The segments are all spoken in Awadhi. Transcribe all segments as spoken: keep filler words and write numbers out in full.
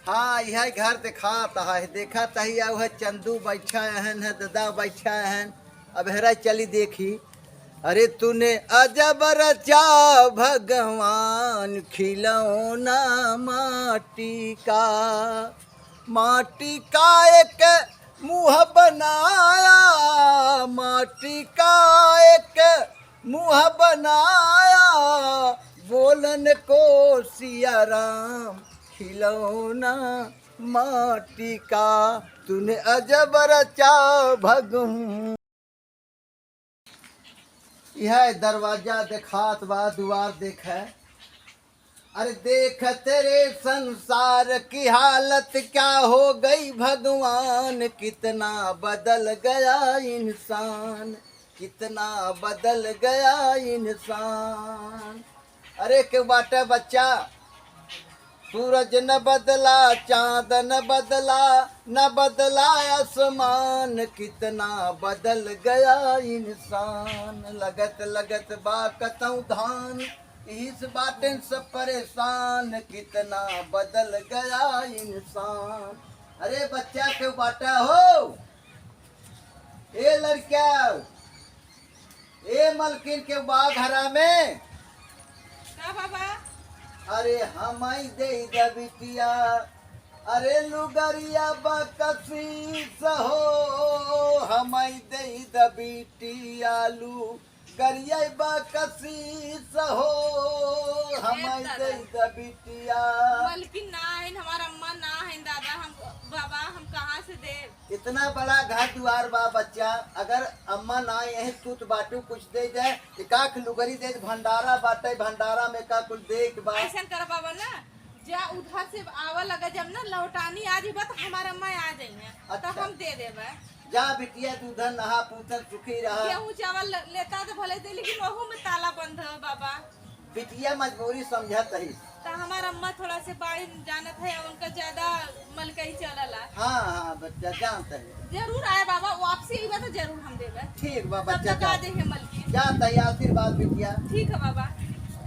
हाँ, यह घर देखात है, देखत ही, अउ है चंदू बैठा हन, है ददा बैठा हन। अब हेरा चली देखी। अरे तूने अजब रचा भगवान खिलौना माटी का, माटी का एक मुँह बनाया, माटी का एक मुँह बनाया, बोलन को सिया राम खिलौना माटी का, तूने अजब रचा भगवान। यह दरवाजा देखात बा, दुआर देखे। अरे देख तेरे संसार की हालत क्या हो गई भगवान, कितना बदल गया इंसान, कितना बदल गया इंसान। अरे के बाटे बच्चा, सूरज न बदला, चाँद न बदला, न बदला आसमान, कितना बदल गया इंसान। लगत लगत बा कतौ धान, इस बातें से परेशान, कितना बदल गया इंसान। अरे बच्चा के बाटा हो, ए लड़का, ए मलकिन के बा घरा में। का बाबा? अरे हमई दे द बिटिया, अरे लुगरिया बकसीस हो, हमई दे द बिटिया लुगरिया बकसीस हो, हमई दे द बिटिया। मलकिन ना है, हमार अम्मा ना है दादा, हम बाबा हम कहाँ से देब? इतना बड़ा घर दुआर बा बच्चा, अगर अम्मा ना यही तू तो बाटू कुछ दे दे, एकाक लुगरी दे दे, भंडारा बाटे, भंडारा में का कुल दे के बा। ऐसन कर बाबा ना, जा उधर से आवा लगा, जब ना लौटानी आ जीबा तो हमार अम्मा आ जाइए, तो अच्छा। हम दे देबा। जा बिटिया, तू धन नहा पूतन सुखी रहा। गेहूं चावल ले-, लेता तो भले दे, लेकिन ओहू में ताला बंद है बाबा। बिटिया मजबूरी समझत ही। त हमार अम्मा थोड़ा से बाड़ी जानत है, उनका ज्यादा मलकई चलला। हाँ, हाँ, बच्चा जानत है। जरूर आए बाबा, वापसी अइबा तो जरूर हम देबे। ठीक बा, तब बच्चा तक आ जा। जाइए मलकिन। जा तही आशीर्वाद बिटिया। ठीक है बाबा।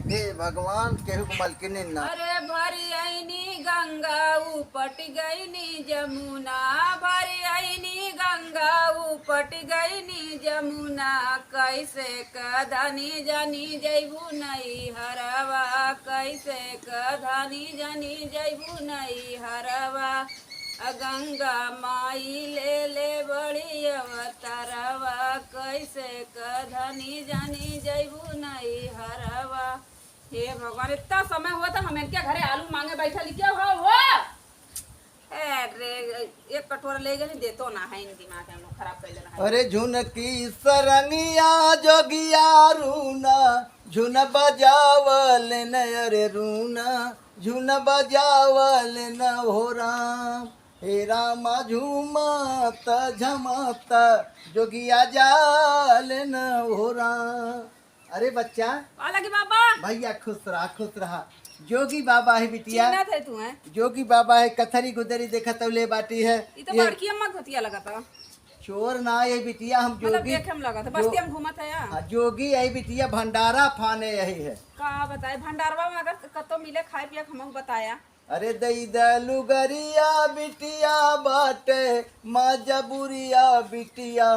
हे भगवान, केहू को मलकिन ना। अरे भरी आईनी गंगा उपट गईनी जमुना, भरी आईनी गंगा उपट गईनी जमुना, कैसे क धनी जानी जैबू नैहरवा, कैसे क धनी जानी जैबू नैहरवा। अ गंगा माई ले ले बड़ी अवतरवा, कैसे क धनी जानी जैबू नैहरवा। हे भगवान, इतना समय हुआ था हम इनके घरे आलू मांगे बैठल, क्या हो, हो? अरे, एक कटोरा ले गए, देतो ना है, इन दिमाग हम लोग खराब कर लेना है। अरे झुनकी सरंगिया जोगिया रूना, झुन बजावल न, अरे रूना, झुन बजावल न हो राम। हे रामा झूमत झमत जोगिया जाल न हो राम। अरे बच्चा। का लगे बाबा? भैया खुश रहा, खुश रहा। जोगी बाबा है बिटिया। चिन्हत है तू, हैं? जोगी बाबा है, कथरी गुदरी देखत ले बाटी है। ई तो ये बड़की अम्मा के धोतिया लगत है। चोर ना है बिटिया, हम मतलब जोगी। देखे में लगत है, जो-, बस्ती में घूमत है या? हाँ, जोगी है बिटिया, भंडारा फाने यही है। का बताए, भंडारवा में अगर कतो मिले खाए पिए के, हमहू बताया। अरे दई द लुगरिया बिटिया बाटे, मजबूरिया बिटिया,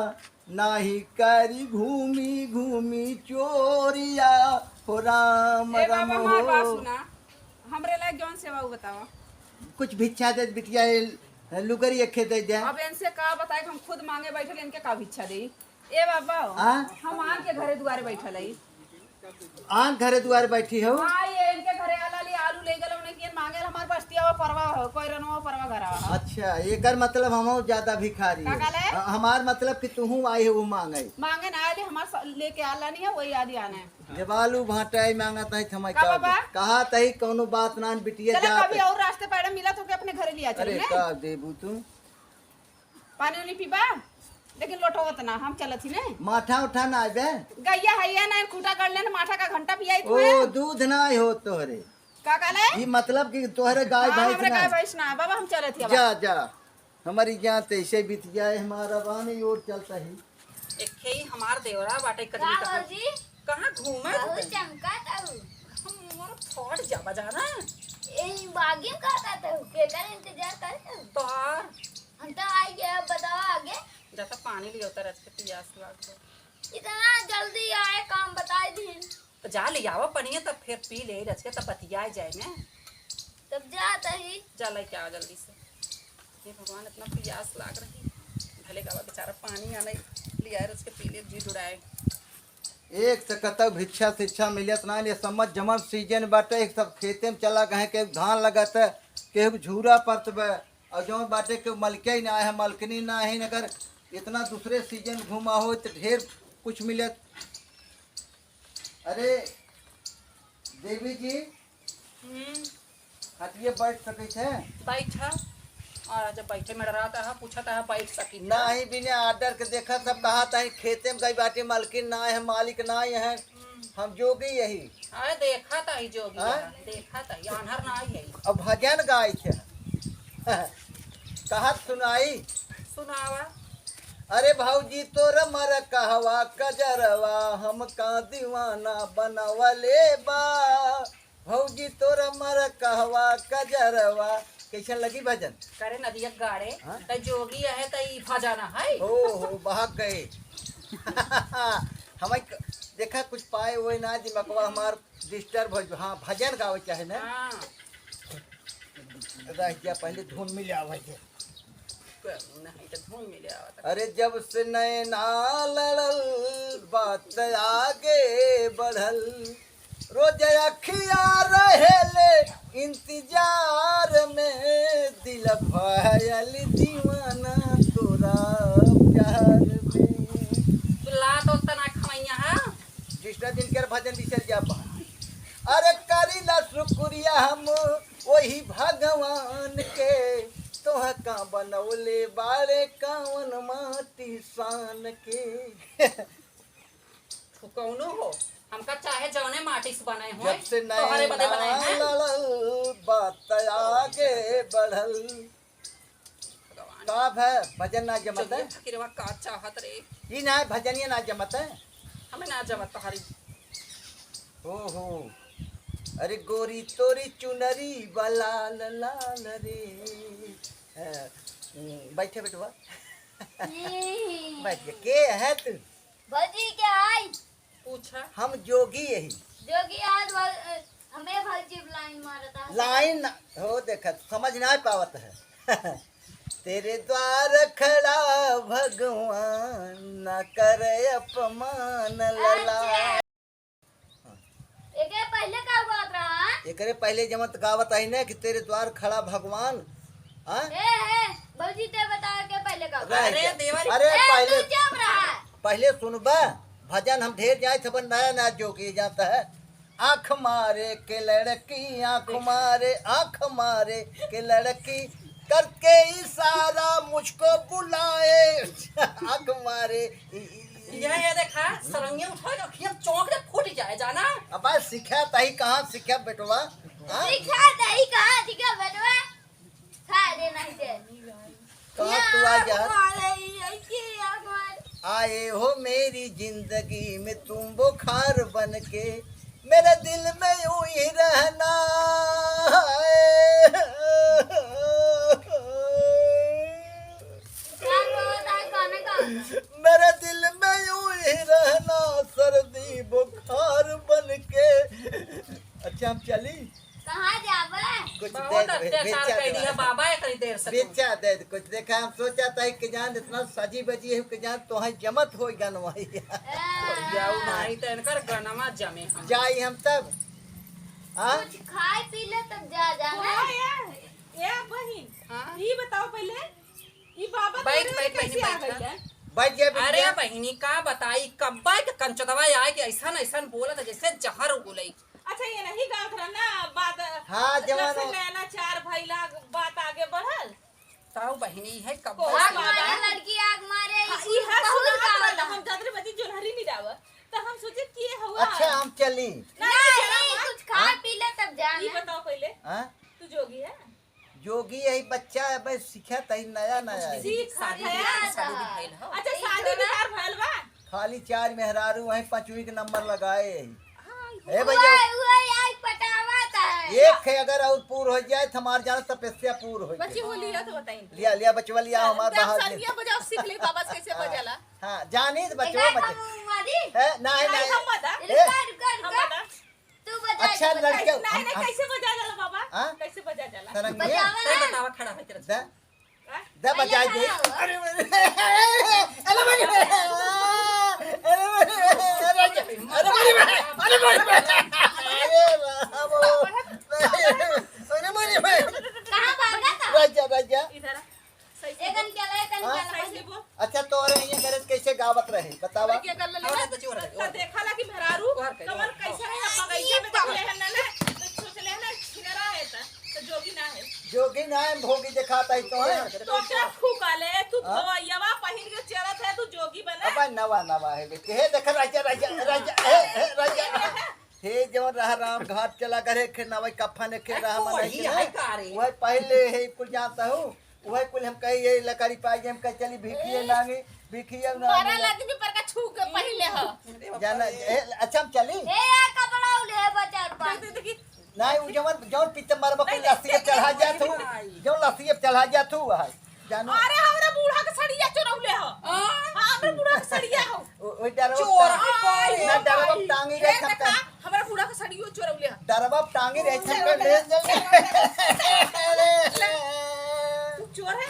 नाही करी घूमी घूमी चोरिया, हो राम ए बाबा, राम हमार बात हो। सुना, हमरे लायक जौन सेवा उ बतावा। कुछ भिक्षा दे बिटिया, ए लुगरी एखे दे दे। अब इनसे का बताए कि हम खुद मांगे बैठल, इनके का भिक्षा देई? ए बाबा, हाँ? हम आन के घरे दुआरे बैठल हई। आन घरे दुआरे बैठी हो? हाँ, ये इनके घरे आला ली आलू ले गल, उन्हें किन मांगे, हमार बस्तिया वो परवा हो, कोई रनवा परवा घरा हो। अच्छा, एकर मतलब हम ज्यादा भिखारी का है। कहले? ह-, हमार मतलब कि तुहू आई हो मांगे। मांगे ना आले, हमार स-, लेके आला नहीं है, वही आदि आने। जब आलू भाटा ही मांगत है, थमाई का का बाबा? कहा तही कौनो बात ना बिटिया चले, जात कभी है। और रास्ते पैडे मिला तो के अपने घरे लिया अरे चली, नहीं? का देबू तू? पानी उनी पीबा, लेकिन लोटवत ना, हम चलत ही ने। माठा उठा ना आइबे? गैया है ये ना, खूंटा गड़ लेन, माठा का घंटा पियाई ओ, तुम्हें। दूध ना हो तोहरे। का कहले? ई मतलब कि तोहरे गाय हाँ, भैंस हमरे ना। गाय भैंस ना, बाबा हम चलत ही अब। जा, जा। हमारी ज्ञान तो ऐसे बीत गया है, हमारा बानी और चलता ही। एक ही हमार देवरा बाटे का कजरी का। भौजी? कहाँ घूमत बहुत है? चमकत हऊ। हम मोर फट जाबा जाना। यही बागी का कहते हो, केकर इंतजार करते हो? तोहार। हम तो आई गए, अब बताओ आगे। जाता पानी लियो, उतर के पियास लाग गए। इतना जल्दी आए, काम बताई दिन। तो जा ले आवा पनिया, तब फिर पी ले रच के, तब बतियाए जाए में। तब जात ही। जा लेके आवा जल्दी से। हे भगवान, इतना पियास लाग रही। भले गावा बेचारा पानी आने लिया रच के पी ले, जी जुड़ाए। एक से कतौ भिक्षा शिक्षा मिलत ना, ये समझ जमन सीजन बाटे, एक सब खेते में चला गए, केहू धान लगत, केहू झूरा परत बे, और जौन बाटे केहू मलके ही ना है, मलकनी ना है, अगर इतना दूसरे सीजन घूमा हो तो ढेर कुछ मिलत। अरे देवी जी, हम्म। हटिए, बैठ सकै छे? बैठ। और जब बैठे में डराता है, पूछता है, बैठ सकी? नाही, बिना ऑर्डर के देखा, सब कहा था, खेते में गई बाटी, मालकिन ना है, मालिक ना है, हम्म। हम जोगी यही। अरे देखा था ही जोगी हाँ? है, देखा था ही, आन्हर ना ही है। अब भजन गाई थे। कहा सुनाई? सुनावा। अरे भौजी तोर मर कहवा कजरवा, हमका दीवाना बनवले बा। भौजी तोर मर कहवा कजरवा। कैसन लगी भजन? करे नदिया गाड़े, हाँ? त जोगी है त ई भजन है। ओ हो, बहक गए। हमें क-, देखा कुछ पाए हुए ना, दिमकवा हमार डिस्टर्ब हो। हाँ, भजन गावे चाहे ना। हाँ। रह गया, पहले धुन मिले आवे के। नहीं तो धुन मिले आवत। अरे जब से नैना लड़ल, बात आगे बढ़ल, रोज अखिया रहेले इंतजार में, दिल भयल दीवाना तोरा प्यार में। तू ला तो तना खमैया है। दूसरा दिन के भजन बिसर जा बा। अरे करीला शुक्रिया हम वही भगवान के, तोह का बनौले बाड़े कौन माटी सान के। तू कौनो हो, हमका चाहे जौने माटी से बनाए हो, जब से तोहरे बदे बनाए नैना हैं। लड़ल, बात आगे बढ़ल। भगवान। का भय, भजन ना जमत है? चलिए फकीरवा का चाहत रे। ई ना भजनिया ना जमत है? हमें ना जमत तोहरी। हो, हो। अरे गोरी तोरी चुनरी बा लाल लाल रे। अ, बैठे बेटवा। नहीं। बैठ जा। के है तू? भौजी के आई। पूछा। हम जोगी यही। जोगी आज भौ-, अ, हमें भौजी लाइन मारता है। लाइन ना, हो देखत, समझ ना पावत है। तेरे द्वार खड़ा भगवान, ना करे अपमान लला। अच्छा। एके पहले का गावत रहा? एकरे पहले जमत गावत आई ना कि तेरे द्वार खड़ा भगवान, हाँ? ए, ए, भौजी ते बता के पहले का गावत रह अरे गया। देवर। अरे ए, पहले, तू चुप रहा। पहले सुनबा, भजन हम ढेर जाए थे, पर नया नया जोगी जाता है। आँख मारे के लड़की, आँख मारे, आँख मारे के लड़की, करके इशारा मुझको बुलाए। आँख मारे, इ-, इ-, इ-, यह, ये देखा, सरंगिया उठाए, अखियाँ चौंक दे, फूट जाए, जाना। अब आज सीखा तही कहाँ सीखा बेटवा? हाँ? सीखा तही कहाँ सीखा बेटवा? खा दे नहीं दे। कहाँ तू आ यार? हमारे ये, ये यार हमारे। आए हो मेरी जिंदगी में तुम बुखार बन के, मेरे दिल में यूं ही रहना है। यार वो होता है गाने का। मेरे दिल में यूं ही रहना, सर्दी बुखार बन के। अच्छा, हम चली? कहाँ जाबे? कुछ बहुत दे दे, अत्याचार बेचा कर दे। दिया बाबा, इतनी देर से तुम। बेचा दे दे कुछ। देखा, हम सोचा था कि जान इतना सजी बजी है कि जान तो है जमत होई गन वही। ए। जाऊ नहीं तो इनकर गनमा जमे हम। जाई हम तब। हाँ? कुछ खाए पी ले तब जा, जा, हाँ, ना? ए, ए बहिन, हाँ? ई बताओ पहले, ई बाबा बैठ, तोरे बैठ, कैसे बहिनी, आ बैठ। गइले? बैठ जा, बैठ अरे जा। बहिनी, का बताई, कब्बा के कंचदवा आए के ऐसन, ऐसन बोलत है, जैसे जहर उगलई। अच्छा, ये नहीं गाँव थोड़ा ना बात, हाँ, जब जवान से हो। नैना चार भइला, बात आगे बढ़ल। ताऊ बहिनी है, कब कोई बात हमारे है? लड़की आग मारे, हाँ, स्कूल ई है बहुत सुना गाँव वाला, था। हम दादरी बजी जोनहरी नहीं डावा, तो हम सोचे कि ये हुआ। अच्छा, हम चली। नहीं, नहीं, चला, कुछ खा हाँ? पी ले तब जाना। ये बताओ पहले, हाँ? तू जोगी है? जोगी यही बच्चा है, बस सीखा तही नया नया है। सीखा शादी है। बियाह, शादी भी भइल हो। अच्छा, शादी बियाह भइल बा? खाली चार मेहरारू वहीं पाँचवीं के नंबर लगाए है। हाय, ए भैया। उहे, उहे आई पटावत है। एक है अगर और पूर हो जाए तो हमार जान तपस्या पूर हो बच्ची जाए। बोली है तो बताई। लिया, लिया बच्चवा, लिया हमार बाहर से। सारंगिया बजाओ, सीख ले बाबा से कैसे हाँ, बजाला। हाँ, जानी तो बच्चवा एक मत। हम मारी। है, नहीं, नहीं, नहीं। हम मत, हाँ। ए? रुका, रुका, रुका। हम मत, हाँ। तू बजा अच्छा, दे, बजा। लड़के, नहीं, हम, नहीं, हम कैसे बजा जाला बाबा? हाँ? कैसे बजा जाला? सारंगिया? बजावा तू ना। बतावा, खड़ा होके रख। दा? हाँ? दे बजाए दे। अरे, अरे, अरे, अरे, अरे, अरे, अरे, अरे, अरे, अरे, अरे, अरे, अरे, अरे, अरे, राम हो। अरे, अरे, अरे। कहाँ भागा था? राजा, राजा। इधर आ। सही से एकन बोल। केला, एकन हाँ? केला। सही से बोल। अच्छा, तोरे हियाँ गरज कैसे गावत रहे, बतावा? अरे, क्या कर ले? और बच्ची और तो देखा ला कि मेहरारू और कौन? कमल कैसे रहे, अब बगीचा में देखले है ना, ना, तो सोचले है ना, छिनरा है तो, तो जोगी ना है। जोगी ना है, भोगी देखाता ही तो है। तो क्या फूका ले, तू हाँ? भवैयावा पहिर के चरत है, तू जोगी बना। अब नवा, नवा है बेटी। हे देख, राजा, राजा, राजा, हे, हे, राजा। हे, जवन रहा राम घाट चला करे, खे नवा कफन के रहा तो मना वही के है ना। का रे? वह पहले है, कुल जानता हूँ। वह कुल हम कही, ये लकड़ी पाई, हम कही, चली भिखिए मांगी, भिखिए मांगी। मरल आदमी पर का छू के पहिले ह। अरे बाप जाना, रे। ए, अच्छा, हम चली? ए, यार, कपड़ा उले बचा दे, दे, दे, कि नहीं, उ जवन, जवन पीछे मरबा कोई नहीं, लस्सी के नहीं, चढ़ा नहीं, जात हूँ, नहीं। जवन लस्सी के चढ़ा जात हूँ, वह है। जानो? अरे, हमरा बूढ़ा के सड़िया चोरौले ह। हाँ? हाँ, हमरा बूढ़ा के सड़िया हो। ओ, ओइ डरवा चोर टांग-, है, ना, डरवा भाई। टांगी ए, रहे देखा, छक्का। हमरा बूढ़ा के सड़ियो चोरौले ह। डरवा टांगी रहे छक्का, ले चल। अरे। तू चोर है?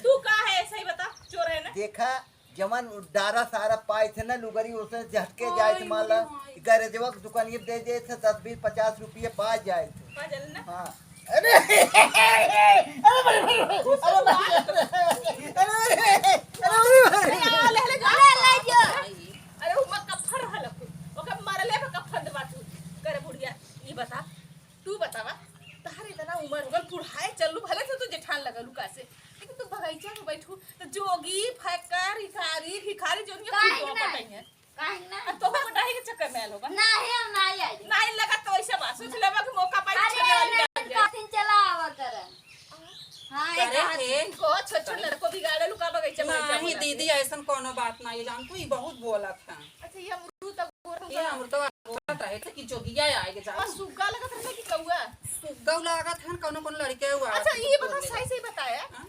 तू का है, सही बता, चोर है ना? देखा, जवन डारा सारा पाए थे ना लुगरी, उसे झटके जाए थे, माला गैरेजवा के दुकानिया दे दे थे, दस बीस पचास रुपये पा जाए थे। पा जाए ना? हाँ। अरे, अरे, अरे, अरे, अरे, अरे, अरे, अरे, अरे, अरे, अरे, अरे, अरे, अरे, अरे, अरे, अरे, अरे, अरे, उमा कफन रहल कुल, ओकर मरले पे कफन देवा तू, करे बुढ़िया, ई बता, तू बतावा, तहर इतना उमर हो गल, बुढ़ाए चललू, भले से तू जेठान लगलू कासे, लेकिन तू बगीचा में बैठू, तो जोगी, फक्कर, भिखारी, भिखारी, जोगिया काहे कुल ना? पटई है। काहे ना? अब तोहू मोटाही के चक्कर में आयल होगा। नाही, हम नाही आई। नाही लगा तो ऐसे बात सोच लेबा कि मौका पाई अरे, छेड़े वाली अरे, डाल दे। कातिन चला आवा कर। हाँ, करे एक हाथ थे। को छोट छोट लड़को बिगाड़े लुका बगीचा में नाही जाए दीदी, ऐसन कोनो बात नाही, जान तू ई बहुत बोलत है। अच्छा, ये अमरूद तो गोर ये होगा। अमरूद तो बोलत रहे थे कि जोगिया आए के जाओ। और सुग्गा लगत रहे कि कौआ? सुग्गा लागत है, कोनो कोनो लड़के हुआ अच्छा, ये बता, सही सही बताया। हाँ?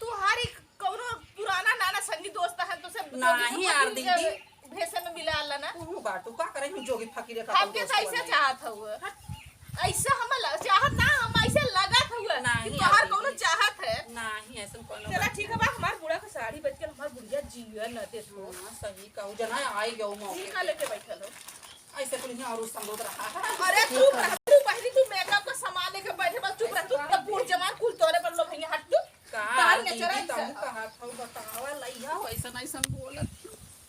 तू हर एक कौनो पुराना नाना संगी दोस्त है, तो सब नाही जोगी यार फकीर के दीदी। भेष में मिला आला ना। तू बाटू का करे, हम जोगी फकीर का हमके दोस्त तो ऐसे बनाई। चाहत हउए। हट। ऐसे हम ल-, चाहत ना, हम ऐसे लगत हउए नाही कि तोहार यार कौनो दीदी। चाहत है। नाही, ऐसन कौनो चला बात ठीक है, नाही। बा, हमार बूढ़ा के साड़ी बच गल, हमार बुढ़िया जिए न दे तो। हाँ, सही कहू, जना आई गयो मौके। ई का लेके बैठल हो? ऐसे कुल यहाँ और संगोत रहा है। अरे तू, तू पहली तू मेकअप का सामान लेके बैठे, बस चुप रह, तू तो बूढ़ जवान कुल तोरे पर लो भैया, हट तू। का तार के दीदी, चढ़ाई तू से। कहा था, बतावा, लइया हो, ऐसन, ऐसन बोलत।